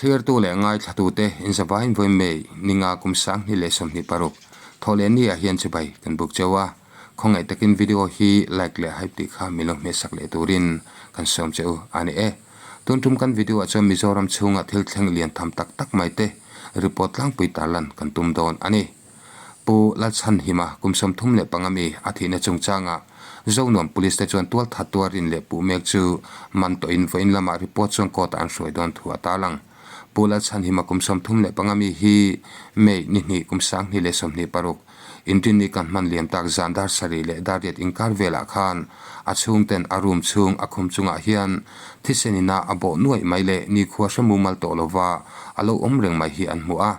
Thlirtu leh ngaithlatute inzavain vawi May ninga kum 2026 thawhlehni ah hian chibai kan buk cheu a, khawngaih takin video hi like leh hype tih kha min lo hmehsak leh turin kan sawm che u a ni e. Tun tum kan video ah chuan Mizoram chhunga thil thleng lian tham tak tak mai te report tlangpui tarlan kan tum dawn a ni. Pu Lalchhanhima kum 35 mi a thihna chungchangah Zonuam Police te chuan tualthat tuarin leh puh mek chu man tawhin vawiin lamah report chuan court ah an hruai dawn thu a tarlang. Pu Lalchhanhima kum 35 mi hi May ni hnih kum 2026 Inrinni kan hman liam tak zan dar sarih leh dar riat inkar velah khan a chhungten a room chhung a khum chungah hian thisen ina a bawh nuaih mai leh nikhua hre mumal tawh lova a lo awm reng mai hi an hmu a.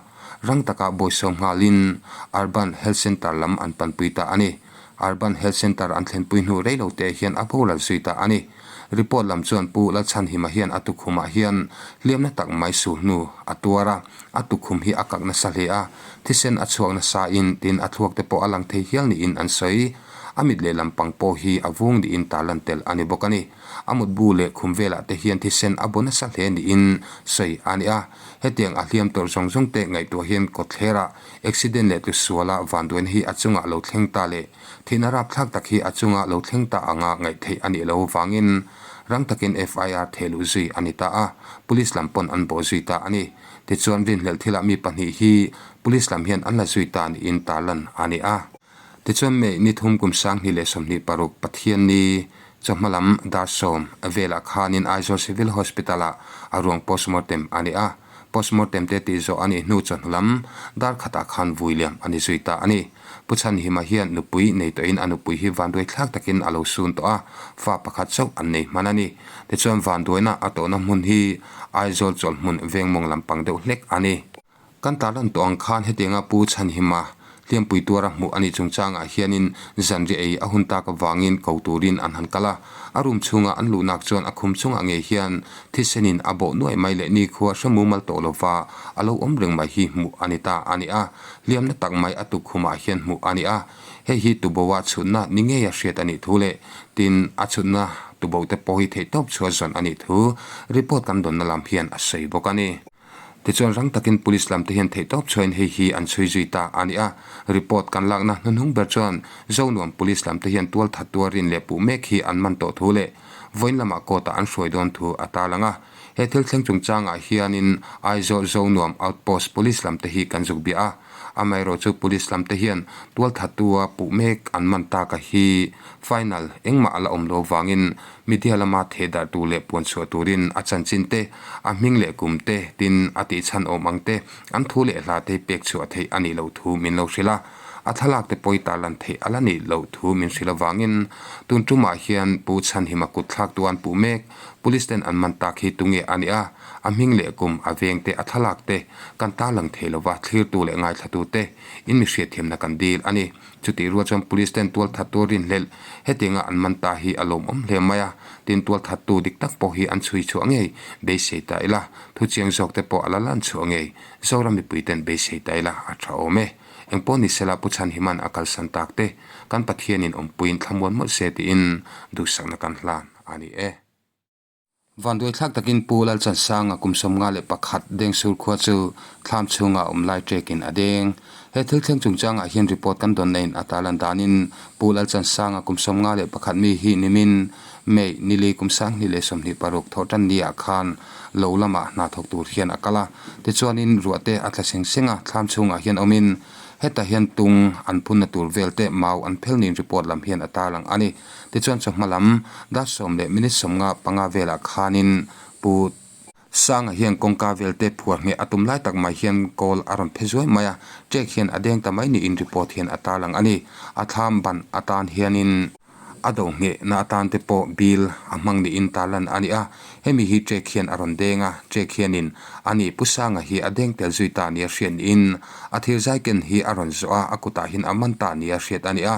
Rang takah bawisawm nghalin Urban Health Centre lam an panpui ta a ni. Urban Health Centre an thlenpui hnu rei lo te hian a boral zui ta a ni. Report lam chuan Pu Lalchhanhima hian a tukhumah hian hliamna tak mai su hnu a tuar a, a tukhum hi a kak nasa hle a, thisen a chhuak nasa in tin a thluak te pawh a lang thei hial niin an sawi. A mit lehlam pang pawh hi a vung niin tarlan tel a ni bawk a ni. A mutbu leh khum velah te hian thisen a bu nasa hle niin sawi a ni a. Hetiang a hliam tawrh zawng zawng te ngaihtuah hian kawtthler ah accident leh tlusuala vanduaina hi a chungah lo thleng ta leh theihna rapthlak tak hi a chunga lo thleng ta anga ngaih theih a nih loh vangin rang takin FIR thehluh zui a ni ta a, police lam pawn an bawh zui ta a ni. Tichuan rinhlelh thilah mi pahnih hi police lam hian an la zui ta niin tarlan a ni a. Tichuan May ni thum kum 2026 Pathianni Chawhma lam dar 10 velah khanin Aizawl Civil Hospital-ah a ruang postmortem a ni a, postmortem te tih zawh a nih hnu chawhnu lam dar khatah khan vui liam a ni zui ta a ni. Pu Chhanhima hian nupui nei tawhin a nupui hi vanduai thlak takin a lo sun tawh a, fa pakhat chauh an nei hman a ni. Tichuan vanduaina a tawhna hmun hi Aizawl chawlhhmun vengmawng lampang deuh hlek a ni. Kan tarlan tawh ang khan hetianga Pu Chhanhima hliampui tuara hmuh a nih chungchangah hianin zanriah ei a hun tak avangin ko turin an han kal a, a room chhunga an luhnak chuan a khum chungah ngei hian thisenin a bawh nuaih mai leh nikhua hre mumal tawh lova a lo awm reng mai hi hmuh a ni ta a ni a, hliamna tak mai a tukkhumah hian hmuh a ni a, hei hi tuboa chhutna ni ngeia hriat a nih thu leh tin a chhutna tubo te pawh hi theihtawp chhuah zawn a nih thu report kan dawnna lam hian a sawi bawk a ni. Tichuan rang takin police lam te hian theihtawp chhuahin hei hi an chhui zui ta a ni a, report kan lakna hnuhnung ber chuan Zonuam police lam te hian tualthat tuarin leh puh mek hi an man tawh thu leh vawiin lamah court ah an hruai dawn thu a tarlang a. He thil thleng chungchangah hianin Aizawl Zonuam outpost police lam te hi kan zuk biah a. Amaherawh chu police lam te hian tualthattua puh mek an man tak a hi final engmah a la awm lo vangin media lama theh darh tur leh puan chhuah turin a chanchin te, a hming leh kum te tin a tih chhan awm ang te an thu leh hla te pek chhuah theih a nih loh thu min lo hrilh a. A thlalak te pawi tarlan theih a la nih loh thu min hrilh avangin tun tumah hian Pu Chhanhima kut thlak tu an puh mek. Police ten an man tak hi tunge a nih a, a hming leh kum, a veng te, a thlalak te kan tarlang thei lova, thlirtu leh ngaithlatu te in mi hriatthiamna kan dil a ni. Chutih rual chuan police ten tualthattu rinhlelh hetianga an man ta hi a lawmawm hle mai a, tin tualthattu dik tak pawh hi an chhui chhuah ngei beisei ta ila, thu chiang zawk te pawh a la lan chhuah ngei Zoram mipui ten beisei ta ila a tha awm e. Engpawh ni sela Pu Chhanhiman a kalsan tak te kan Pathianin awmpuiin thlamuan mawlh se tiin duhsakna kan hlan. a ni e. Vanduaithlak takin Pu Lalchansanga kum 51 Dengsur khua chu thlam chhunga awm lai trekin a deng. He thil thleng chungchangah hian report kan dawn nain a tarlan danin Pu Lalchansanga kum 51 mi hi nimin May nili kum 2026 thawh tan ni ah khan lo lamah hna thawk tur hian a kal a. Tichuanin ruah te a tla seng seng a, thlam chhungah hian awmin hetah hian tung an phunna tur vel te mau an phel niin report lam hian a tarlang a ni. Tichuan chawhma lam dar 10 leh minute 55 velah khanin Pu Sanga hian kawngka vel te phuar hmeh a tum lai tak mai hian kawl a rawn phe zuai mai a, ṭek hian a deng ta mai niin report hian a tarlang a ni. A thlam ban atan hianin a do nghehna atan te pawh bill a hmang niin tarlan a ni a, hemi hi ṭek hian a rawn deng a, ṭek hianin a ni Pu Sanga hi a deng tel zui ta nia hriat niin a thir zai ken hi a rawn zawh a, a kutah hian a man ta nia hriat a ni a.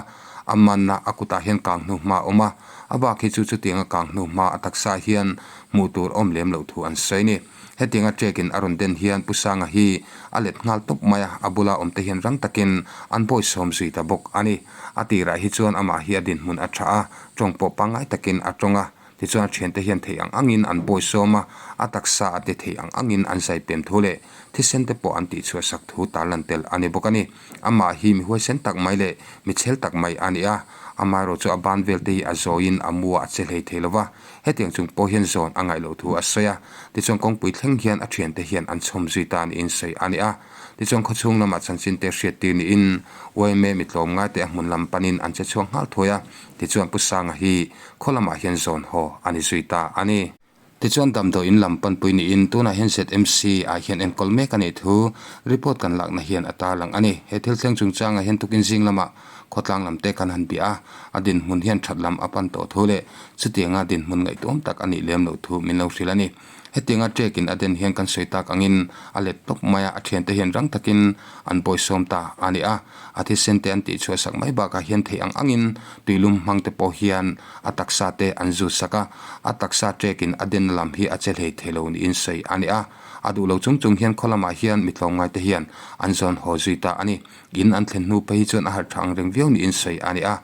A manna a kutah hian kang hnu hma a awm a, a bak hi chu chutianga kang hnu hma a taksa hian hmuh tur awm lem loh thu an sawi a ni. Hetianga trekin a rawn den hian Pu Sanga hi a let nghal tawp mai a, a bula awmte hian rang takin an bawisawm zui ta bawk a ni. A tirah hi chuan amah hi a dinhmun a tha a, tawng pawh pangngai takin a tawng a. Tichuan a thiante hian theih ang angin an bawi sawm a, a taksa a ti theih ang angin an zai pem thu leh thisen te pawh an tihchhuah sak thu tarlan tel a ni bawk a ni. Amah hi mi huaisen tak mai leh mi chhel tak mai a ni a, amaherawh chu a ban vel te hi a zawiin a mua a che hlei thei lo va, hetiang chung pawh hian zawn a ngaih loh thu a sawi a. Tichuan kawngpui thleng hian a thiante hian an chhawm zui ta niin sawi a ni a. Tichuan khawchhung lamah chanchin te hriat tir niin yma mi tlawm ngai te a hmun lam panin an che chhuak nghal thuai a, tichuan Pu Sanga hi khaw lamah hian zawn haw a ni zui ta a ni. Tichuan damdawiin lam panpui niin tunah hian ZMC ah hian enkawl mek a nih thu report kan lakna hian a tarlang a ni. He thil thleng chungchangah hian tukin zing lamah khawtlang lam te kan han bia a, a dinhmun hian that lam a pan tawh thu leh chutianga dinhmun ngaihtuam tak a nih lem loh thu min lo hrilh a ni. Hetianga ṭekin a den hian kan sawi tak angin a let tawp mai a, a ṭhiante hian rang takin an bawisawm ta a ni a. A thisen te an tihchhuah sak mai bakah hian theih ang angin tuilum hmang te pawh hian a taksa te an zut sak a, a taksa ṭekin a denna lam hi a che hlei thei lo niin sawi a ni a. A duh lo chung chung hian khaw lamah hian mi tlawmngai te hian an zawn haw zui ta a ni. In an thlen hnu phei hi chuan a harh ṭha ang reng viau niin sawi a ni a.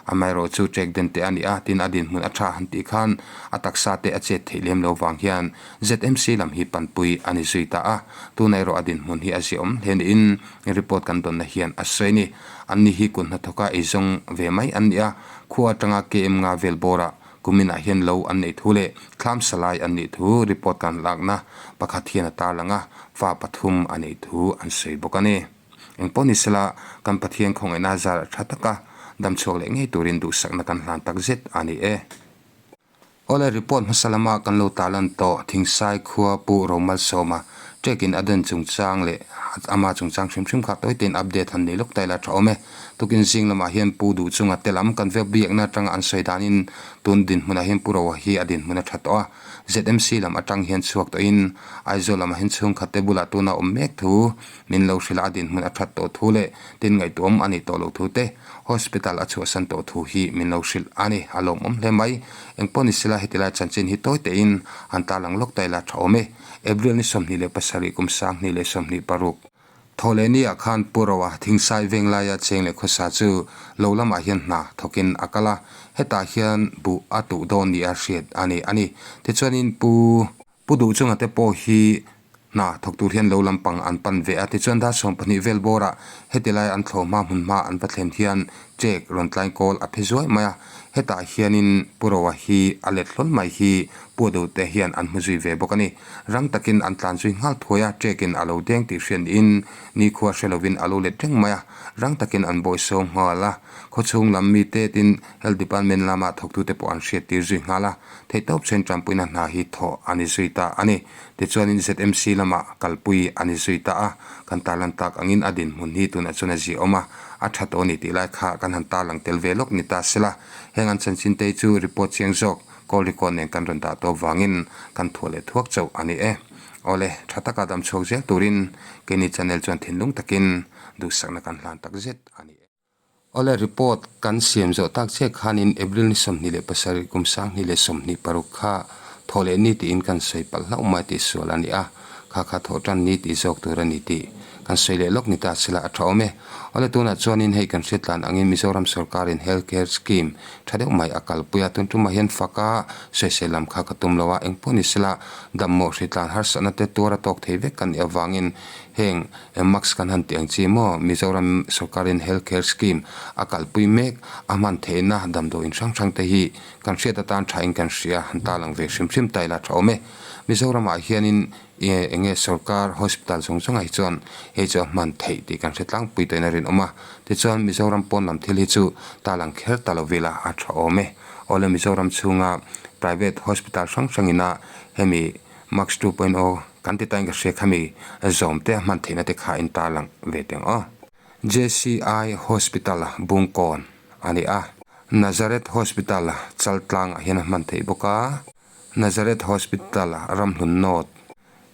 Amaherawh chu ṭek den teh a ni a, tin a dinhmun a ṭha han tih khan a taksa te a chet theih lem lo vang hian ZMC lam hi panpui a ni zui ta a, tuna erawh a dinhmun hi a ziaawm hle niin report kan dawnna hian a sawi a ni. Anni hi kut hnathawka eizawng ve mai an ni a, khua atanga KM nga vel bawrah kuminah hian lo an neih thu leh thlam salai an nih thu report kan lakna pakhat hian a tarlang a, fa pathum a neih thu an sawi bawk a ni. Engpawh ni sela, kan Pathian khawngaihna zar tha taka damchhuak leh ngei turin duhsakna kan hlan tak zet a ni e. Awle report hmasa lama kan lo tarlan tawh Thingsai khua Pu Romalsawma ṭekin a den chungchang leh ama chungchang hrim hrim kha tawitein update han nei lawk ta ila tha awm e. Tukin zing lamah hian Pu Duhchunga te lam kan vek biakna atanga an sawi danin tun dinhmunah hian Pu Roa hi a dinhmun a tha tawh a. ZMC lam atang hian chhuak tawhin Aizawl lamah hian chhungkhat te bulah tuna awm mek thu Min lo hrilh a, a dinhmun a that tawh thu leh tin ngaihtuahawm a nih tawh loh thu te, hospital a chhuahsan tawh thu hi min lo hrilh a ni. A lawmawm hle mai. Engpawh ni sela heti lai chanchin hi tawi tein han tarlang lawk ta ila tha awm e. April ni 27 kum 2026. Thawhlehni ah khan Pu Roa Thingsai veng laia cheng leh khawsa chu lo lamah hian hna thawkin a kal a, hetah hian buh a tuh dawn nia hriat a ni a ni. Tichuanin Pu. Pu Duhchunga te pawh hi hna thawk tur hian lo lampang an pan ve a, tichuan dar 12 vel bawrah heti lai an thlawh hma hmun hma an va thlen hian ṭek rawn tlain kawl a phe zuai mai a, hetah hianin Pu Roa hi a let hlawl mai hi Pu Duhte hian an hmu zui ve bawk a ni. Rang takin an tlan zui nghal thuai a, ṭekin a lo deng tih hriat niin nikhua hre lovin a lo let reng mai a, rang takin an bawihsawm nghal a, khawchhung lam mite tin Health Department lama thawktute pawh an hriattir zui nghal a, theihtawp chhen tanpuina hna hi thawh a ni zui ta a ni. Tichuanin ZMC lamah kalpui a ni zui ta a, kan tarlan tak angin a dinhmun hi tunah chuan a ziaawm a, a tha tawh a ni tih lai kha kan han tarlang tel ve lawk ni ta sela. Heng an chanchin te hi chu report chiang zawk call record nen kan rawn dah tawp vangin kan thuah leh thuak chauh a ni e. Awle, tha taka dam chhuak zel turin keini channel chuan thinlung takin duhsakna kan hlan takzet a ni e. Awle report kan siam zawh tak chiah khanin April ni 27 kum 2026 kha thawh leh ni tiin kan sawi palh hlauh mai tih sual a ni a, kha kha thawh tan ni tih zawk tur a ni tih kan sawi leh lawk ni ta sela a tha awm e. Awle tunah chuanin hei kan hriat tlan angin Mizoram sorkarin Health Care Scheme tha deuh mai a kalpui a, tun tumah hian faka sawisel lam kha ka tum lo a, engpawh ni sela dammawh hritlan harsatna te tuar a tawk thei vek kan nih avangin heng Max kan han tih ang chi maw? Mizoram sorkarin Health Care Scheme a kalpui mek a hman theihna damdawiin hrang hrang te hi kan hriat atan thain kan hria han ta lang ve hrim hrim ta ila tha awm e. Mizoramah hianin eng nge sorkar hospital zawng zawngah hi chuan hei chu a hman theih tih kan hre tlangpui tawhin a rinawm a. Tichuan Mizoram pawn lam thil hi chu ta lang kher ta lo vela a tha awm e. Awle Mizoram chhunga private hospital hrang hrangina hemi Max 2.0 kan ti tain ka hria khami zawm te a hman theihna te kha in tarlang ve teng aw. JCI Hospital Bungkawn a ni a, Nazareth Hospital Chaltlang ah hian a hman theih bawk a, Nazareth Hospital Ramhlun North,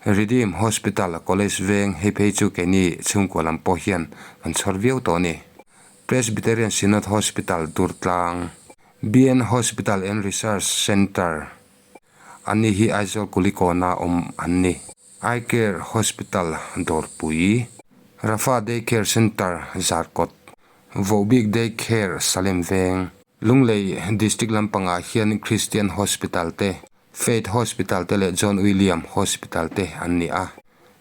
Redeem Hospital College Veng hei phei chu keini chhungkua lam pawh hian kan chhawr viau tawh a ni. Presbyterian Synod Hospital Durtlang, BN Hospital and Research Centre. Ani hi Aizawl Kulikawna awm an ni. Eye Care Hospital Dawrpui, Rafa Day Care Centre Zarkawt, Vohbik Day Care Salem Veng. Lunglei District lampangah hian Christian Hospital te, Faith Hospital te leh John William Hospital te an ni a.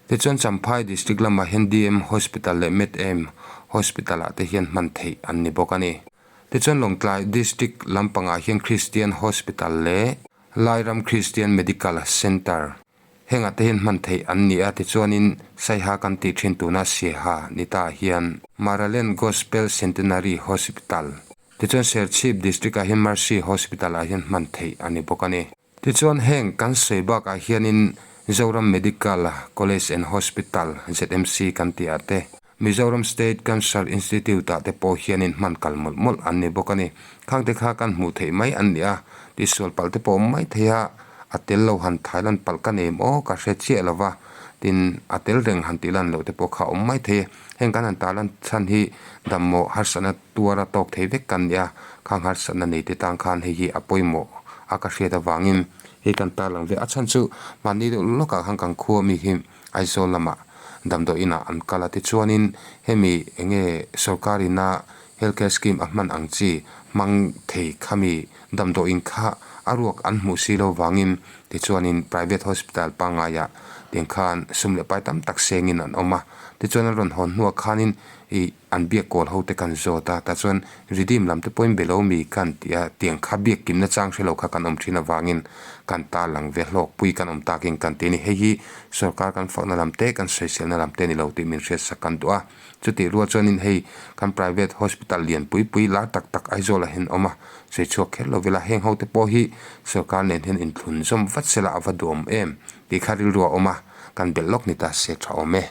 Tichuan Champhai District lamah hian DM Hospital leh Med-Aim Hospital ah te hian hman theih an ni bawk a ni. Tichuan Lawngtlai District lampangah hian Christian Hospital leh Lairam Christian Medical Centre hengah te hian hman theih an ni a, tichuanin Saiha kan tih thin tuna Siaha ni ta hian Maraland Gospel Centenary Hospital tichuan Serchhip District ah hian Mercy Hospital ah hian hman theih a ni bawk a ni. Tichuan heng kan sawi bakah hianin Zoram Medical College and Hospital, ZMC, kan tih ah te, Mizoram State Cancer Institute ah te pawh hianin hman kal mawlh mawlh an ni bawk a ni. Khangte kha kan hmuh theih mai an ni a, tihsual palh te pawh awm mai thei a, a tel lo han thai lan palh ka nei em aw ka hre chiah lo va, tin a tel reng han tih lan loh te pawh kha a awm mai thei e. Heng kan han tar lan chhan hi dammawh harsatna tuara tawk thei vek kan ni a, khang harsatna nei te tan khan hei hi a pawimawh a ka hriat avangin hei kan tarlang ve. A chhan chu mahni deuh lawkah khan kan khua mi hi Aizawl lamah damdawi inah an kal a, tichuanin hemi eng nge sorkarina health care scheme a hman ang chi hmang thei khami damdawiin kha a ruak an hmuh si lo vangin tichuanin private hospital pangaiah tiang khan sum leh pai tam tak sengin an awm a, tichuan an rawn hawn hnuah khanin ih An biak kawl ho te kan zawt a, tah chuan redeem lam te pawhin be lo mi kan ti a, tiang kha biak kimna chang hre lo kha kan awm thin avangin kan ta lang ve hlawk pui kan awm takin kan ti a ni. Hei hi sorkar kan fakna lam te kan sawiselna lam te ni lo tih min hriatsak kan duh a, chutih rual chuanin hei kan private hospital lian pui pui lar tak tak Aizawl ah hian awm a, sawi chhuak kher lo vela heng ho te pawh hi sorkar nen hian inthlun zawm vat sela a va duhawm em tih kha rilru a awm a, kan belh lawk ni ta se tha awm e.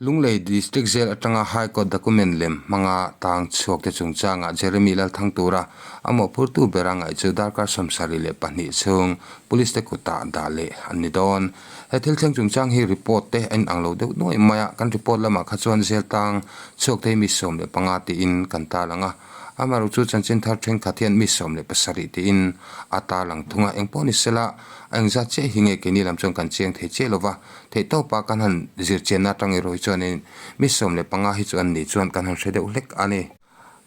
Lunglei District Jail atanga High Court document lem hmanga tang chhuak te chungchangah Jeremy Lalthang tura a mawhphurtu bera ngaih chu darkar 72 chhung Police te kutah dah leh an ni dawn. He thil thleng chungchang hi report te a inang lo deuh nuai mai a, kan report lamah kha chuan jail tang chhuak te hi mi 15 tiin kan tarlang a, amaherawh chu chanchin thar thenkhat hian mi 17 tiin a tarlang thung a, engpawh ni sela A engzat chiah hi nge keini lam chuan kan chiang thei chiah lova, theihtawpa kan han zir chianna atang erawh hi chuanin mi 15 hi chu an nih chuan kan han hre deuh hlek a ni.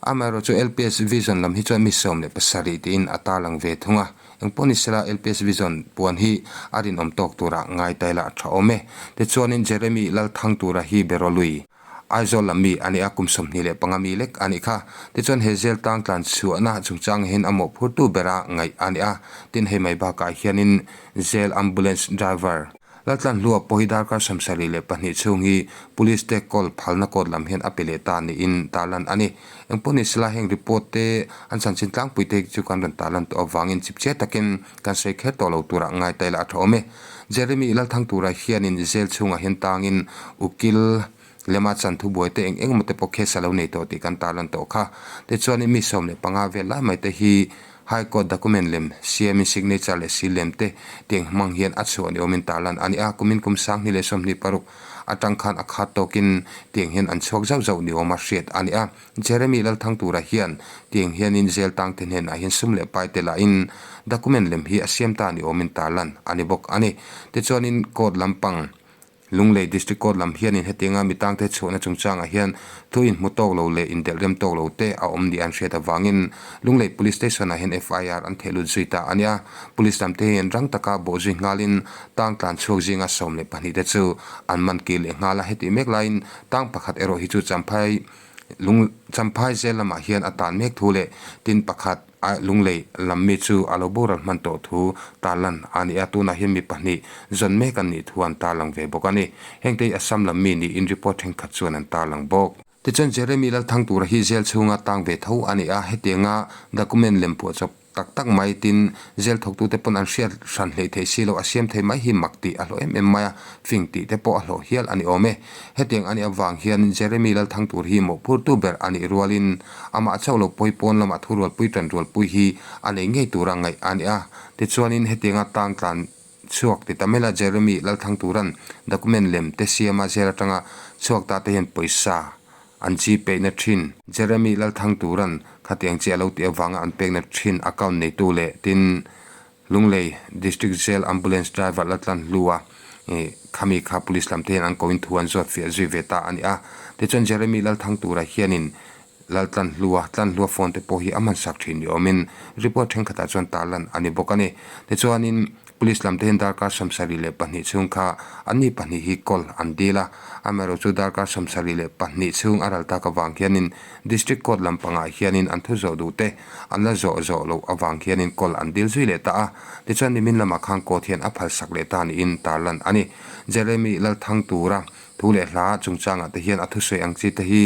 Amaherawh chu LPS Vision lam hi chuan mi 17 tiin a tarlang ve thung a, engpawh ni sela LPS Vision puan hi a rinawm tawk tura ngai ta ila a tha awm e. Tichuanin Jeremy Lalthangtura hi Berawlui. Aizawl lam mi a ni a, kum 25 mi lek a nih kha. Tichuan he zel tang tlan chhuahna chungchang hian a mawhphurtu bera ngaih a ni a, tin hei mai bakah hianin Jail Ambulance Driver Laltlanhlua pawh hi darkar 72 chhung hi Police te call phalna court lam hian a pe leh ta niin tarlan a ni. Engpawh ni sela heng report te an chanchin tlangpui te chu kan rawn tarlan tawh avangin chipchiar takin kan sawi kher tawh lo turah ngai ta ila a tha awm e. Jeremy Lalthangtura hianin jail chhungah hian tangin ukil lema chan thubuai te eng eng emaw te pawh case a lo nei tawh tih kan tarlan tawh kha. Tichuanin mi 15 vel lai mai te hi High Court document lem siamin signature leh seal lem te tiang hmang hian a chhuah ni awmin tarlan a ni a, kumin kum 2026 atang khan a khat tawkin tiang hian an chhuak zauh zauh ni awma hriat a ni a. Jeremy Lalthangtura hian tiang hianin jail tangte hnenah hian sum leh pai te lahin document lem hi a siam ta ni awmin tarlan a ni bawk a ni. Tichuanin court lampang Lunglei District Court lam hianin hetianga mi tangte chhuahna chungchangah hian thu inhmu tawk lo leh indelh rem tawk lo te a awm nih an hriat avangin Lunglei Police Station-ah hian FIR an thehlut zui ta a nia. Police lamte hian rang taka bawh zui nghalin tang tlan chhuak zinga 12 te chu an man kir leh nghal a, hetih mek laiin tang pakhat erawh hi chu Champhai Lung Champhai zel lamah hian a tan mek thu leh tin pakhat a Lunglei lam mi chu a lo boral hman tawh thu tarlan a ni a, tunah hian mi pahnih zawn mek an nih thu an tarlang ve bawk a ni. Hengte hi Assam lam mi niin report thenkhat chuan an tarlang bawk. Tichuan Jeremy Lalthangtura hi jail chhunga tang ve tho a ni a, hetianga document lem phuahchawp Tak tak mai tin jail thawktute pawn an hriat hran hleih theih si lo, a siam thei mai hi mak tih a hlawh em em mai a, fing tih te pawh a hlawh hial a ni awm e. Hetiang a nih avang hian Jeremy Lalthangtur hi mawhphurtu ber a nih rualin amah chauh lo pawi pawn lamah thurualpui tanrualpui hi a nei ngei tura ngaih a ni a. Tichuanin hetianga tang tlan chhuak ti ta mela Jeremy Lalthangturan document lem te siama jail atanga chhuak ta te hian pawisa An chi peihna thin. Jeremy Lalthangturan khatiang chi a lo tih avanga an pekna thin account neitu leh tin Lunglei District Jail Ambulance Driver Latlanhlua khami kha Police lam te hian an koin thu an zawt fiah zui ve ta a ni a. Tichuan Jeremy Lalthangtura hianin. Laltlanhlua, Tlanhlua phone te pawh hi a hmansak thin ni awmin report thenkhatah chuan tarlan a ni bawk a ni. Tichuanin Police lam te hian darkar 72 chhung kha anni pahnih hi call an dil a, amaherawhchu darkar 72 chhung a ral tak avang hianin District Court lam pangah hianin an thu zawh duh te an la zawh zawh loh avang hianin call an dil zui leh ta a, tichuan nimin lamah khan court hian a phalsak leh ta niin tarlan a ni. Jeremy Lalthang tura thu leh hla chungchangah te hian a thusawi ang chi te hi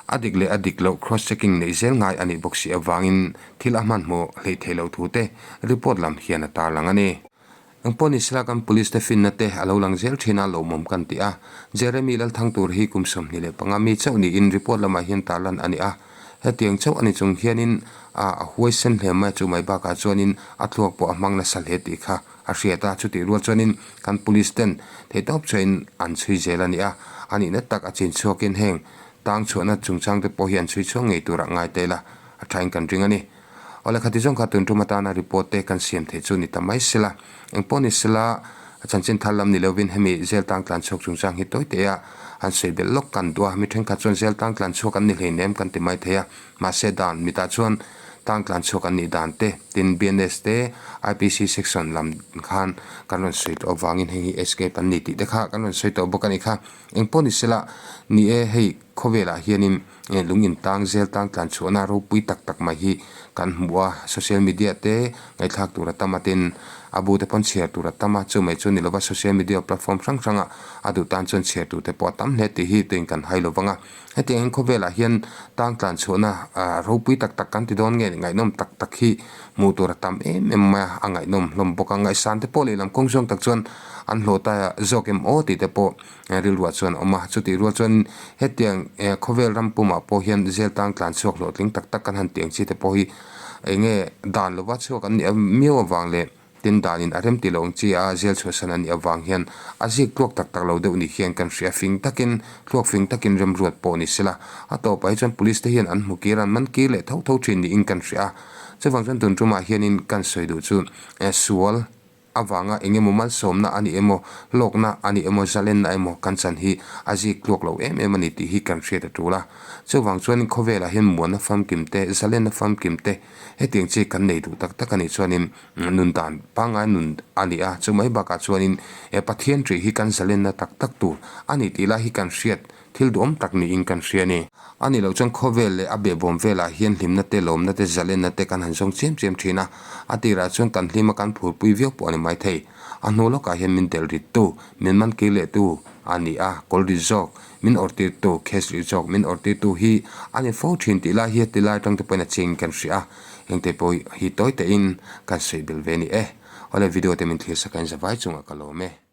A dik leh a dik loh cross checking neih zel ngai a nih bawk si avangin thil a hmanhmawh hleih theih loh thu te report lam hian a tarlang a ni. Engpawh ni sela kan police te finna te a lo lang zel thin a lawmawm kan ti a. Jeremy Lalthang tur hi kum 25 mi chauh niin report lamah hian tarlan a ni a. Hetiang chauh a ni chung hianin a a huaisen hle mai a chu mai bakah chuanin a thluak pawh a hmang nasa hle tih kha a hriat a. Chutih rual chuanin kan police ten theihtawp chuain an chhui zel a ni a. A nihna tak a chin chhuakin heng Tang chhuahna chungchang te pawh hi an chhui chhuak ngei turah ngai ta ila, a thain kan ring a ni. Awle khati zawng kha tun tum atana report te kan siam theih chu ni ta mai sela. Engpawh ni sela, a chanchin thar lam ni lovin hemi zel tang tlan chhuak chungchang hi tawi teh a, an sawi belh lawk kan duh a, mi thenkhat chuan zel tang tlan chhuak an ni hleinem kan ti mai thei a, mahse dan mitah chuan tang tlan chhuak an nih dan te, tin BNS te, IPC section lam khan kan rawn sawi tawh avangin heng hi escape an ni tih te kha kan rawn sawi tawh bawk a nih kha. Engpawh ni sela, ni e, hei khawvelah hianin lung intang zel tang tlan chhuahna ropui tak tak mai hi kan hmu a, social media te ngaihthlak tur a tam a tin a bu te pawn chhiar tur a tam a, chu mai chu ni lova social media platform hrang hranga a duh tan chuan chhiar tur te pawh a tam hle tih hi tuin kan hai lovang a. Hetiangin khawvelah hian tang tlan chhuahna ropui tak tak kan ti dawn nge ngaihnawm tak tak hi hmuh tur a tam em em mai a, a ngaihnawm hlawm bawk a, ngaihsan te pawh lehlam kawng zawng tak chuan an hlawh ta zawk em aw tih te pawh rilruah chuan a awm a. Chutih rual chuan hetiang khawvel ram pumah pawh hian zel tang tlan chhuak hlawhtling tak tak kan han tih ang chi te pawh hi eng nge dan lova chhuak an nih miau avang leh tin danin a rem tih loh ang chi a zel chhuahsan an nih avang hian a zik tluak tak tak lo deuh ni hian kan hria fing takin thluak fing takin remruat pawh ni sela a tawpah hi chuan police te hian an hmu kir an man kir leh tho tho thin niin kan hria a. Chuvang chuan tun tumah hianin kan sawi duh chu sual avanga eng emaw malsawmna a ni emaw, hlawkna a ni emaw, zalenna emaw kan chan hi a zik tluak lo em em a ni tih hi kan hriat a tul a. Chuvang chuanin khawvelah hian muanna famkim te, zalenna famkim te hetiang chi kan nei duh tak tak a nih chuanin nun dan pangngai nun a ni a. Chumai bakah chuanin Pathian ṭih hi kan zalenna tak tak tur a ni tih lai hi kan hriat Thil duhawm tak niin kan hria a ni. A nih loh chuan khawvel leh a behbawm velah hian hlimna te, lawmna te, zalenna te kan han zawng chiam chiam thin a. A tirah chuan kan hlima kan phurpui viau pawh a ni maithei. A hnu lawkah hian min delh rittu, min man kir lehtu a ni a, kawl rit zawk, min awrtirtu, case rit zawk, min awrtirtu hi a ni fo thin tih lai hi a ti lai atang te pawhin a ching kan hria a. Hengte pawh hi tawi tein kan sawi bel ve a ni e. Awle video te min thlir sak a in zavai chungah ka lawm e.